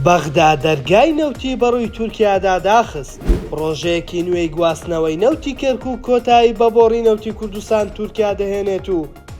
بەغدا دەرگای نەوتی بەڕووی تورکیادا داخست، پڕۆژەیەکی نوێی گواستنەوەی نەوتی کەرکوک کۆتایی بە بۆڕی نەوتی کوردستان تورکیا دەهێنێت و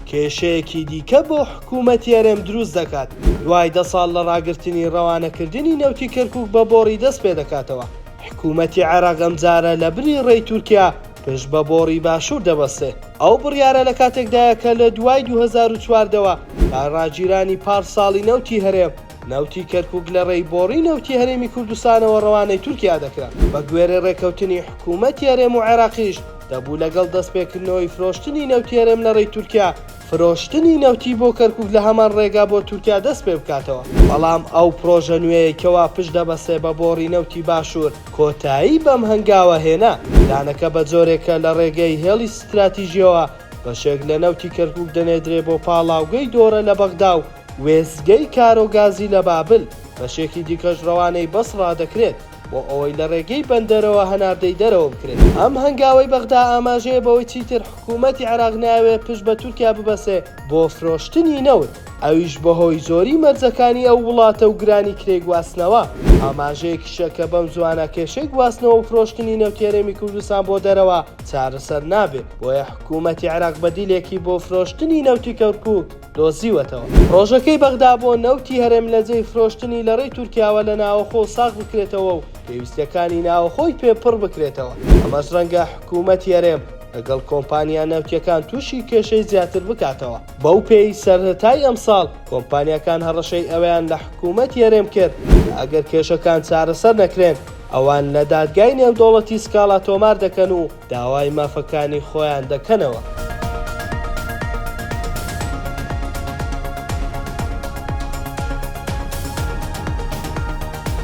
کێشەیەکی دیکە بۆ حکوومەتی هەرێم دروست دەکات، دوای دە ساڵ لە ڕاگرتنی ڕەوانەکردنی نەوتی کەرکوک بە بۆڕی دەست پێدەکاتەوە، حکوومەتی عێراق ئەمجارە لەبری ڕێی تورکیا پشت بە بۆڕی باشوور دەبەستێ. ئەو بڕیارە لە کاتێکدایە کە لە دوای 2014 وە تا ڕاگیرانی پار ساڵی نەوتی هەرێم، نەوتی کەرکوک لە ڕێی بۆڕی نەوتی هەرێمی کوردستانەوە ڕەوانەی تورکیا دەکرا. بە گوێرەی ڕێکەوتنی حکوومەتی هەرێم و عێراقیش، دەبوو لەگەڵ دەستپێکردنەوەی فرۆشتنی نەوتی هەرێم لە ڕێی تورکیا، فرۆشتنی نەوتی بۆ کەرکوک لە هەمان ڕێگا بۆ تورکیا دەست پێ بکاتەوە، بەڵام ئەو پڕۆژە نوێیەی کەوا پشت دەبەستێ بە بۆڕی نەوتی باشوور کۆتایی بەم هەنگاوە هێنا. پلانەکە بە جۆرێکە لە ڕێگەی هێڵی ستراتیژیەوە بەشێک لە نەوتی کەرکوک دەنێدرێ بۆ پاڵاوگەی دۆرە لە بەغدا و وێستگەی کارۆگازی لە بابل، بەشێکی دیکەش ڕەوانەی بەسڕا دەکرێت. بۆ ئەوەی لە ڕێگەی بەندەرەوە هەناردەی دەرەوە بکرێت. ئەم هەنگاوەی بەغدا ئاماژەیە بەوەی چیتر حکوومەتی عێراق نایەوێت پشت بە تورکیا ببەسێ بۆ فرۆشتنی نەوت، ئەویش بەهۆی زۆری مەرجەکانی ئەو وڵاتە و گرانی کرێی گواستنەوە. ئاماژەیەکیشە کە بەم زووانە کێشەی گواستنەوە و فرۆشتنی نەوتی هەرێمی کوردستان بۆ دەرەوە چارەسەر نابێت، بۆیە حکوومەتی عێراق بەدیلێکی بۆ فرۆشتنی نەوتی کەرکووک دۆزیوەتەوە. پڕۆژەکەی بەغدا بۆ نەوتی هەرێم لە جێی فرۆشتنی لە ڕێی تورکیاوە لە ناوەخۆ ساغ بکرێتەوە و پێویستیەکانی ناوەخۆی پێ پڕ بکرێتەوە، ئەمەش ڕەنگە حکوومەتی هەرێم لەگەڵ کۆمپانیا نەوتیەکان تووشی کێشەی زیاتر بکاتەوە، بەو پێیەی سەرەتای ئەمساڵ کۆمپانیاکان هەڕەشەی ئەوەیان لە حکوومەتی هەرێم کرد کە ئەگەر کێشەکان چارەسەر نەکرێن ئەوان لە دادگای نێودەوڵەتی سکاڵا تۆمار دەکەن و داوای مافەکانی خۆیان دەکەنەوە.